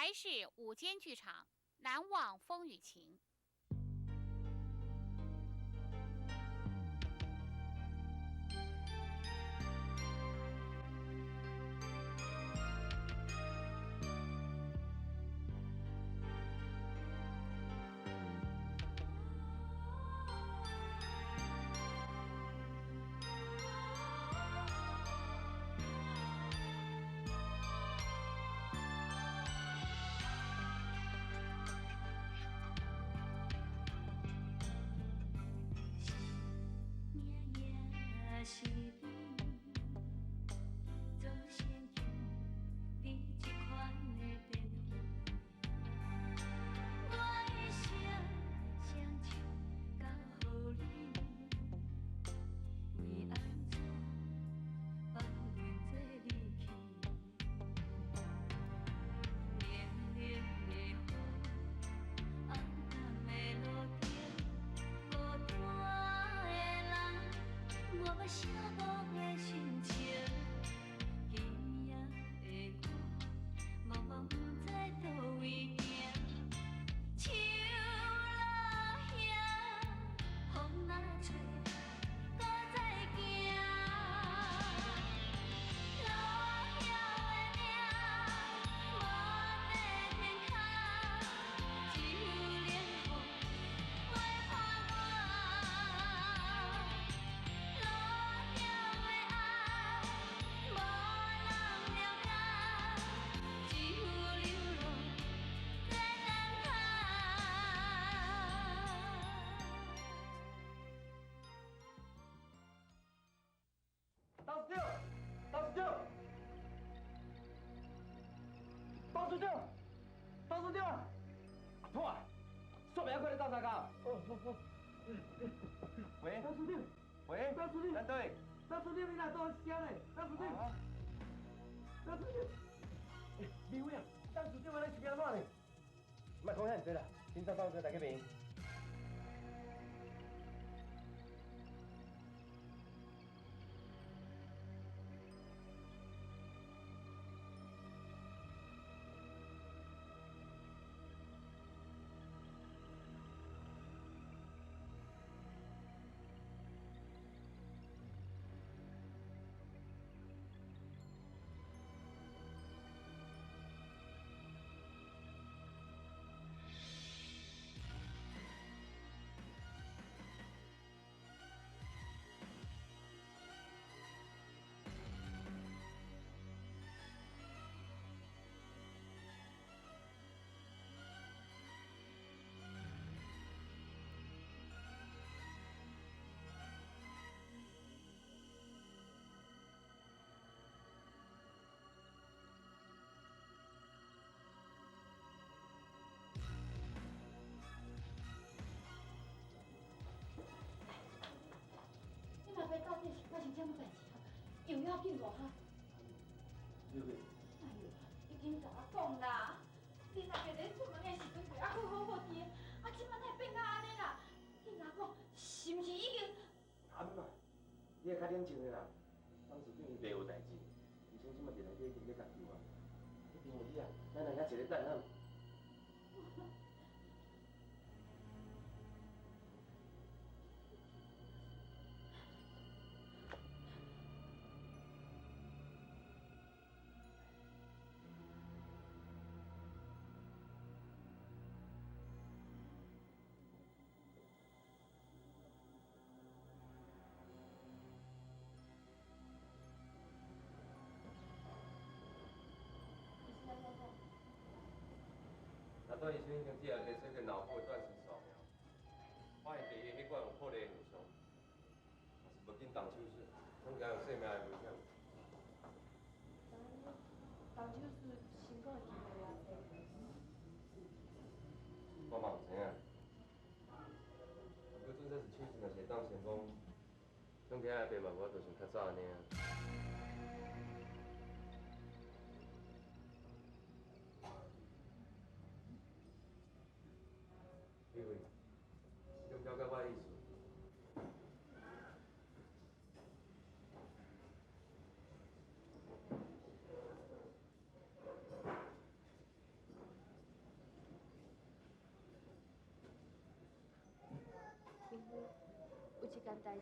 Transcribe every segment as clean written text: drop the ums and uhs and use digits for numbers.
台視午間劇場《難忘風雨情》。董事長，董事長，董事長，董事長，阿兔啊，煞袂曉過來鬥相共。哦哦哦。喂，董事長，喂，董事長，咱對，董事長，你哪倒聲咧？董事長，董事長，欸，美惠啊，董事長，按呢是欲按怎咧？莫講遐爾濟啦，緊走走過大家邊。你老爸到底是發生啥物代誌啊？又要緊無哈？對對。哎喲，你緊共我講啦！你老爸咧出門的時陣袂猶閣好好佇的，啊，這擺哪會變到按呢啦？你若講是毋是已經？阿姆啊，你會較冷靜的啦。董事長伊袂有代誌，醫生這擺佇內底已經咧共救啊。彼邊有你啊，咱來遐坐咧等啊。那段醫生已經只下做個腦部斷層掃描，發現第一血管有破裂現象，嘛是無緊動手術，恐驚有生命的危險。動手術成功的機會偌濟？我嘛毋知影。不過準算是手術，若是會當成功，總起來爸嘛無法度像較早按呢。美惠，你敢了解我的意思？件代誌，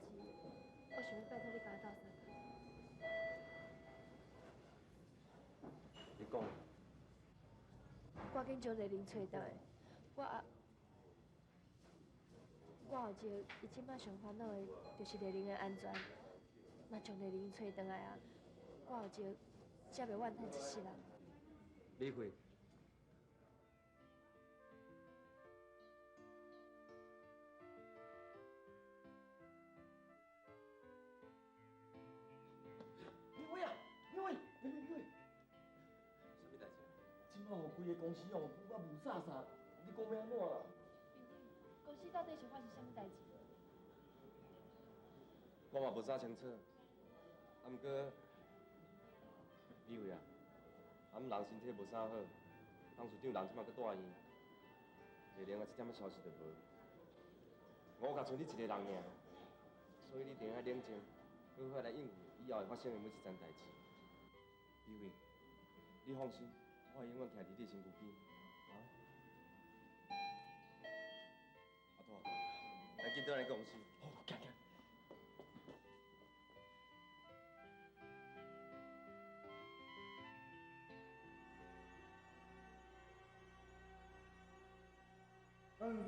我想欲拜託你共我鬥相共。你講。趕緊將麗玲揣轉來，我後日伊這擺上煩惱的，就是麗玲的安全。若將麗玲揣轉來啊，我後日才袂怨嘆一世人。美惠。美惠啊，美惠，美惠，美惠。啥物代誌？這擺哦，規个公司哦，我霧煞煞，你講欲按怎啦？公司到底是發生啥物代誌？我嘛無啥清楚，啊，毋過美惠啊，啊，阮人身體無啥好，董事長人這擺閣住院，麗玲啊，這點仔消息都無。我共剩你一個人爾，所以你一定愛冷靜，好好來應付以後會發生的每一樁代誌。美惠，你放心，我會永遠徛佇你身軀邊，啊？阿兔，咱緊轉來公司。好，行行。董事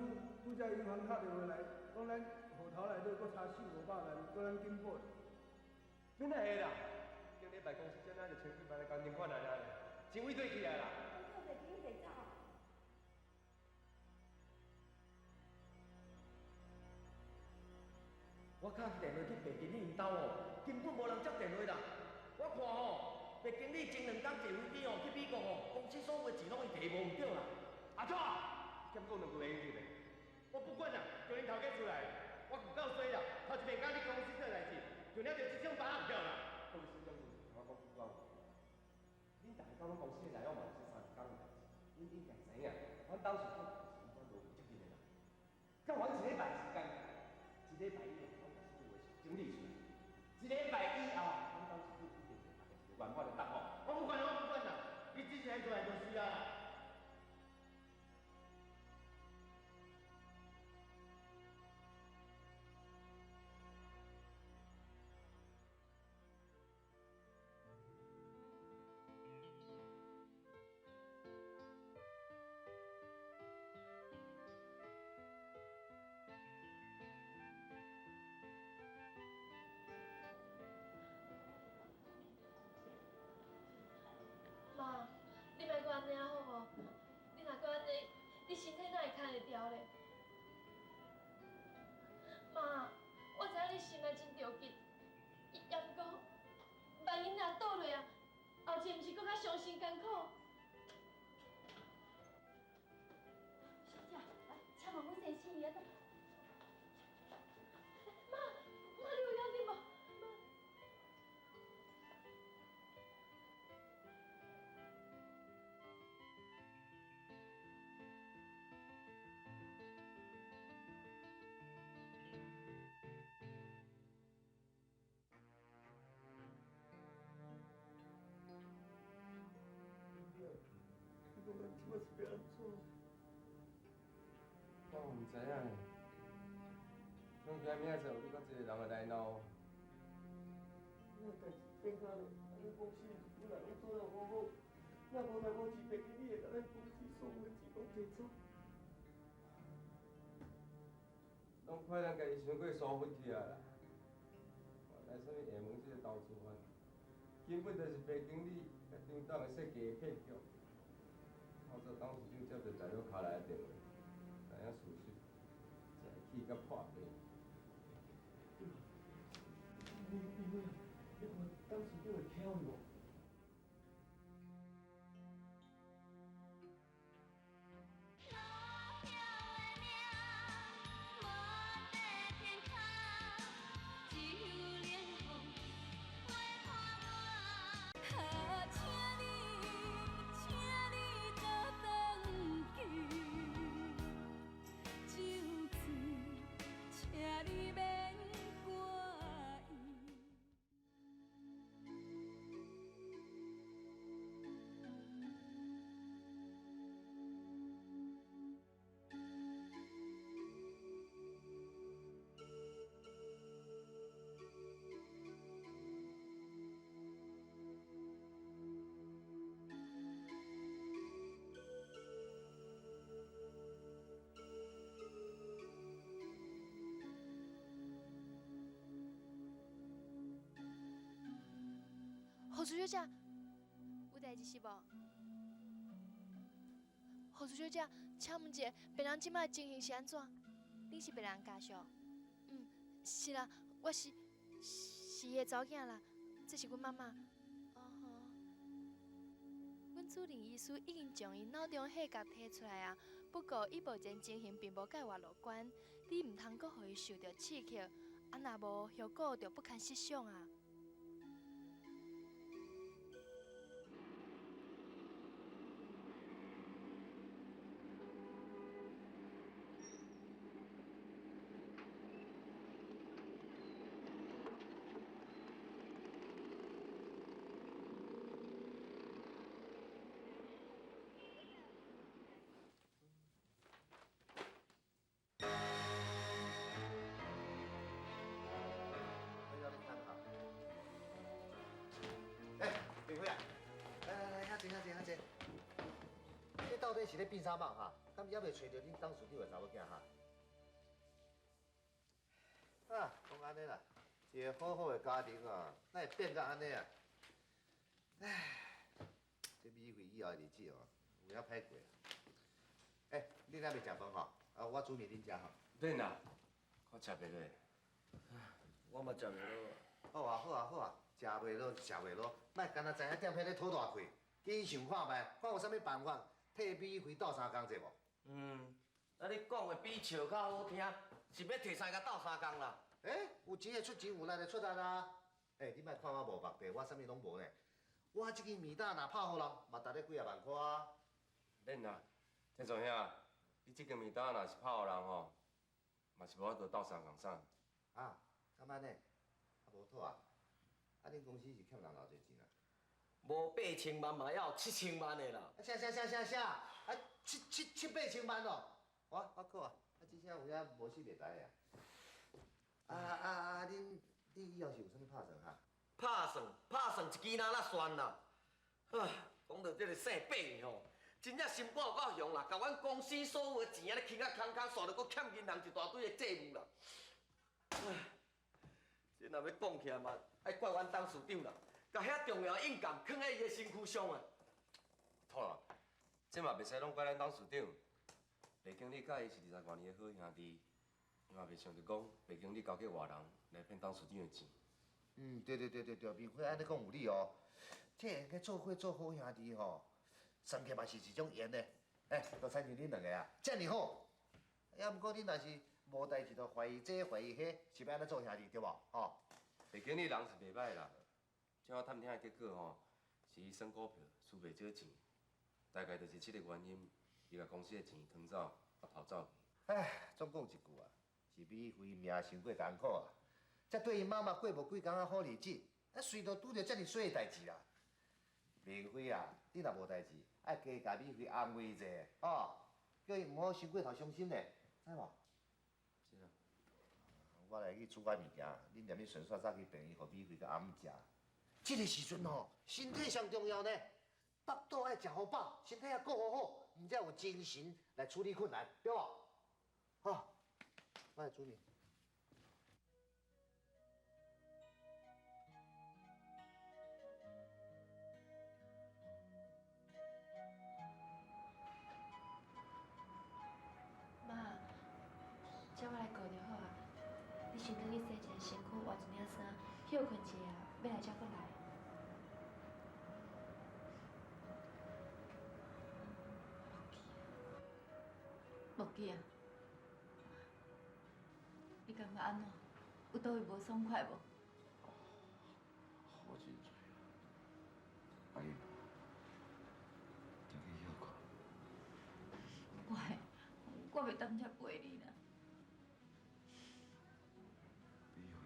拄才銀行敲電話來，講咱戶頭內底閣差四五百萬，叫咱緊補。哪會啦？頂禮拜公司才拿著千幾萬來交存款來啦，錢匯對起來啦。我敲電話去白經理𪜶兜哦，根本無人接電話啦。我看吼，白經理前兩工坐飛機哦去美國哦，公司所有的錢攏伊提無毋對啦。阿祖，欠講兩句會用得袂？我不管啦，叫恁頭家出來，我有夠衰啦，頭一遍佮你公司做代誌，就領著這種把毋對啦。各位先生，聽我講句話，恁逐个到阮公司來，我嘛是三工的代誌，恁應該知影，阮董事長是阮無負責任的人。佮阮一禮拜時間，一禮拜以內，阮共所有的事整理出來。一禮拜以後，阮董事長一定會給一個圓滿的答覆。我不管，我不管啦，你之前出來就是啊。媽，你莫閣按呢啊好無？你若閣按呢，你身體哪會堪會牢咧？媽，我知影你心內真著急，也毋過，萬一若倒落啊，後日毋是閣較傷心艱苦？小姐，來，請問阮先生伊啊。媽，媽，你有要緊無？你講咱這擺是欲按怎？我嘛毋知影，恐驚明仔載有閣較濟人會來鬧。那代誌變甲咧，咱公司本來攏做了好好，若無來無去白經理會共咱公司所有的錢攏提走。攏怪咱家己傷過疏忽去啊啦！原來啥物廈門這個投資案，根本就是白經理佮張董的設計的騙局。透早董事長接著大佬敲來的電話，知影事實，才會氣甲破病。你你你看董事長會巧伊無？請事小姐，有代志是无？护士小姐，请问一下，病人这摆情形是按怎？恁是病人家属？嗯，是啦，我是伊的查某囝啦，这是阮妈妈。哦吼，阮主任医师已经将伊脑中血液提出来啊，不过伊目前情形并无介偌乐观，你毋通阁予伊受著刺激，啊若无后果就不堪设想啊。你到底是咧变啥梦哈？敢犹未揣著恁董事长的查某囝哈？啊，讲按呢啦，一个好好的家庭啊，哪会变甲按呢啊？唉，这美惠以后的日子哦，有影歹过啊。欸，你还未食饭吼？啊，我煮面恁食吼。免啦，我食袂落。我嘛食袂落。好啊，好啊，好啊，食袂落就食袂落，莫干焦知影踮遐咧吐大气，紧想看觅，看有啥物办法替美惠斗相共者无？嗯，啊你讲的比笑较好听，是欲提三个斗相共啦？欸，有钱的出钱，有力的出力啊！欸，你莫看我无目地，我啥物拢无呢。我这支面担若拍予人，嘛值咧几仔万箍啊！免啦，天柱兄，你这支面担若是拍予人吼，嘛是无法度斗相共啥。啊，敢按呢？啊，无妥啊！啊，恁公司是欠人偌济钱啊？无8000万嘛，也有7000万的啦。啊，啥啥啥啥啥？啊，七八千万哦！我靠啊！啊，这声有影无死袂知啊！啊啊啊！恁以后是有啥物拍算哈？拍算拍算一支哪算啦？啊，讲到这个姓白的吼，真正心肝有够雄啦，共阮公司所有的钱按呢倾啊空空，煞著阁欠银行一大堆的债务啦。唉，这若欲讲起来嘛，爱怪阮董事长啦，共遐重要的印鉴囥佇伊的身躯上啊。妥啦，这嘛袂使拢怪咱董事长。白经理佮伊是20外年的好兄弟，伊嘛袂想著讲白经理勾结外人来骗董事长的钱。嗯，对对对对对，明辉按呢讲有理哦。这会用做伙做好兄弟吼，算起嘛是一种缘的。欸，就亲像恁两个啊，遮尔好。也毋过恁若是无代志就怀疑这怀疑彼，是欲按怎做兄弟对无？吼。白经理人是袂歹啦，照我探听的结果吼，是伊耍股票输袂少钱，大概就是这个原因，伊共公司的钱藏走，啊逃走去。唉，总讲一句啊，是美惠命伤过艰苦啊，才对𪜶妈妈过无几工仔好日子，啊，随著拄著遮尔衰的代志啦。明辉啊，你若无代志，爱加共美惠安慰者，哦，叫伊毋好伤过头伤心咧，知无？是啊。我来去煮寡物件，恁踮咧顺煞早去病院，予美惠佮阿姆食。这个时阵吼，身体上重要呢，腹肚爱食好饱，身体也顾好好，毋才有精神来处理困难，对无？好，我来煮面。妈，这我来顾就好啊。你先转去洗一下身躯，换一领衫，歇睏一下，欲来才阁来。木记啊，你感觉按怎？有佗位无爽快无？好真济啊！阿英，转去歇睏。我袂当遮陪你啦。美惠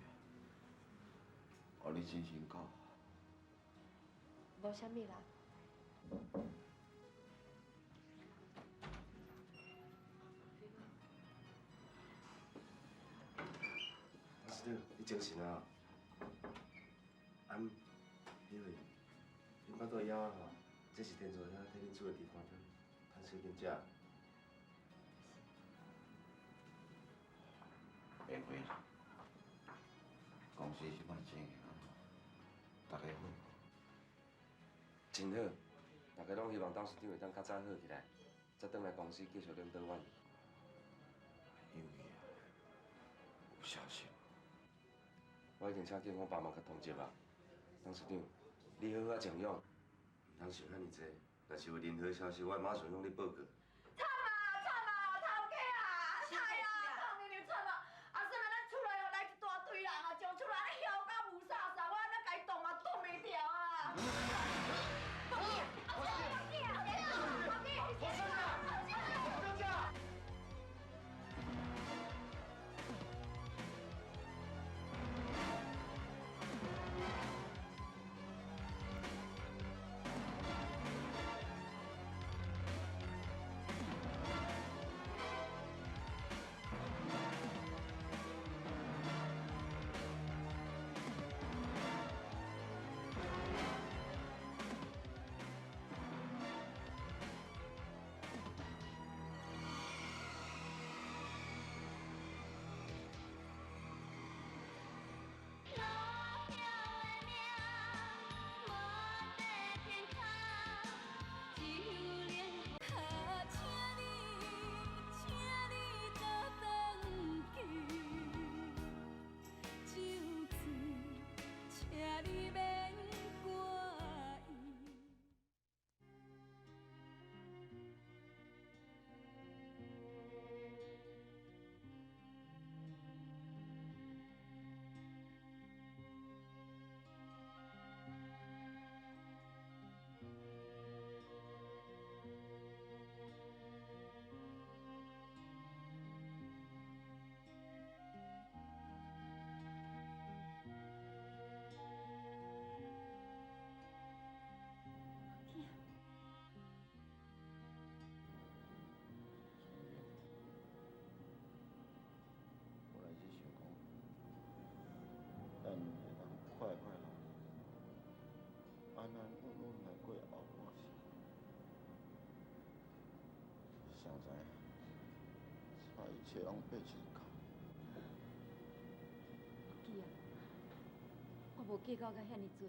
啊，你精神够？无啥物啦。董事长，你精神啊！啊，美惠，恁腹肚枵啊吼？这是天助兄替恁煮的猪肝汤，趁小紧食。明辉啦，公司这摆经营，大家好，真好，大家攏希望董事長會當較早好起來，才轉來公司繼續領導阮。有去啊，有消息？我已經請警方幫忙佮通緝啊。董事長，你好好靜養，毋通想遐爾濟。若是有任何消息，我會馬上向你報告。慘啊慘啊，頭家啊，哎呀，臭娘娘慘啊！阿婶啊，咱厝內哦來一大堆人啊，將厝內咧囂甲霧煞煞，我按怎共伊擋嘛擋袂牢啊！阿婶啊，阿婶啊，阿婶啊！本來是想講，咱會當快快樂樂、安安穩穩來過後半世。誰知影，這擺一切攏變成空。木子啊，我無計較甲遐爾濟，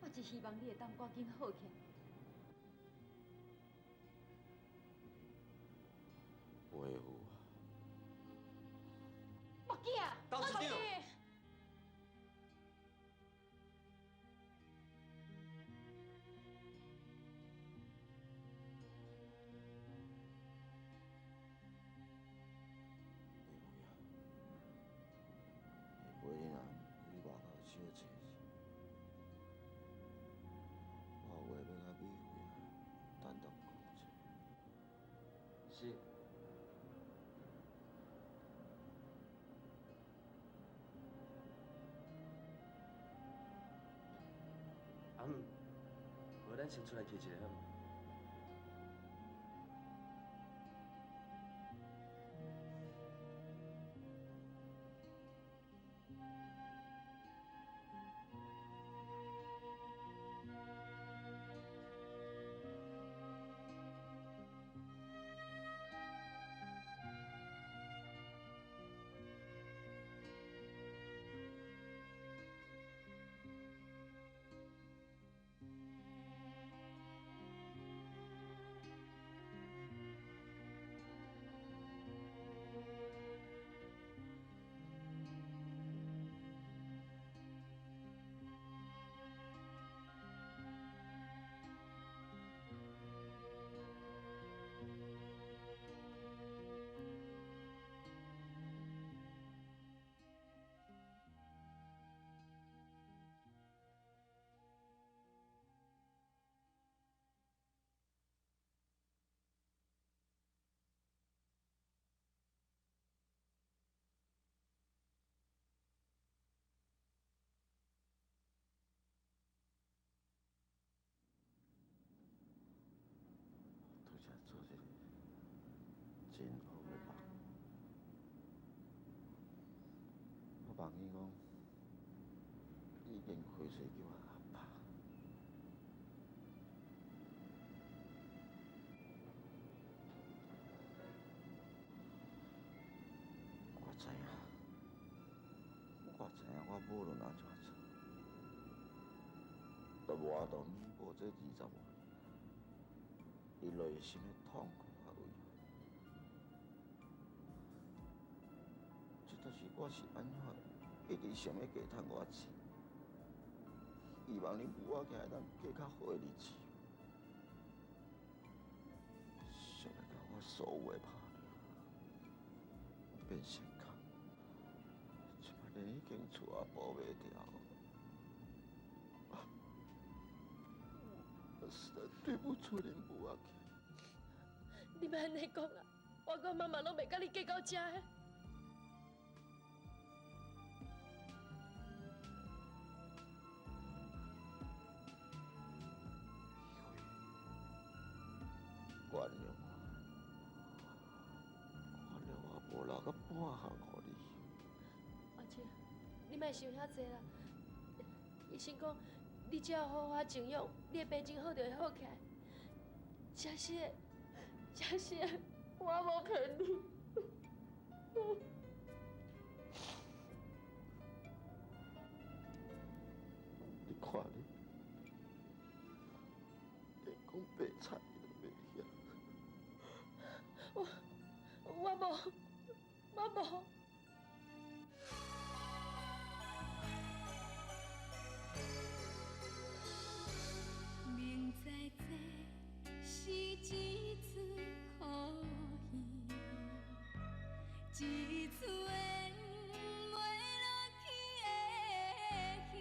我只希望你會當趕緊好起來。袂有啊。木子啊，董事長。美惠啊，下晡你若去外口小坐者，我有話欲佮美惠啊單獨講者。是。阿姆，無咱先出來徛一下好無？拄才做一個真好的夢，我夢見講已經開始叫我阿爸。我知影，我知影，我無論按怎做，嘛無法度彌補這20外年你內心的痛苦佮遺憾。這就是我是按怎一直想欲加趁偌錢，希望恁母仔囝會當過較好的日子。想袂到我所有的拍拼變成空，這擺連彼間厝也保袂牢。我實在對不住恁母仔囝。你莫按呢講啦，我佮媽媽攏袂佮你計較這个。原諒我，原諒我無留甲半項予你。阿姐，你莫想遐濟啦。醫生講，你只要好好靜養，你的病情好就會好起來。真實的，真實的，我無騙你。你看你，連講白菜你都袂曉。我無，我無。明知這是一出苦戲，一出演袂落去的戲。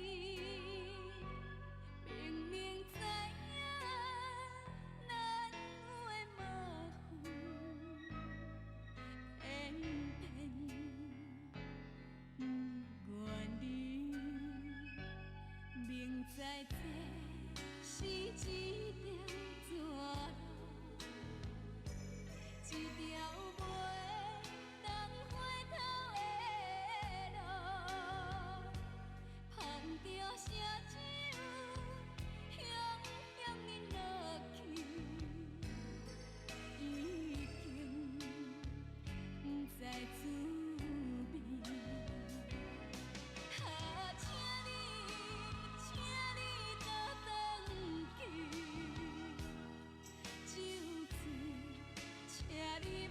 明明知影咱有的麻煩，偏偏不願離。明知這是一條绝路，一條袂当回頭的路。捧著烧酒，雄雄的落去，已经不知滋味。啊，請你，請你倒轉去，酒醉，請你欲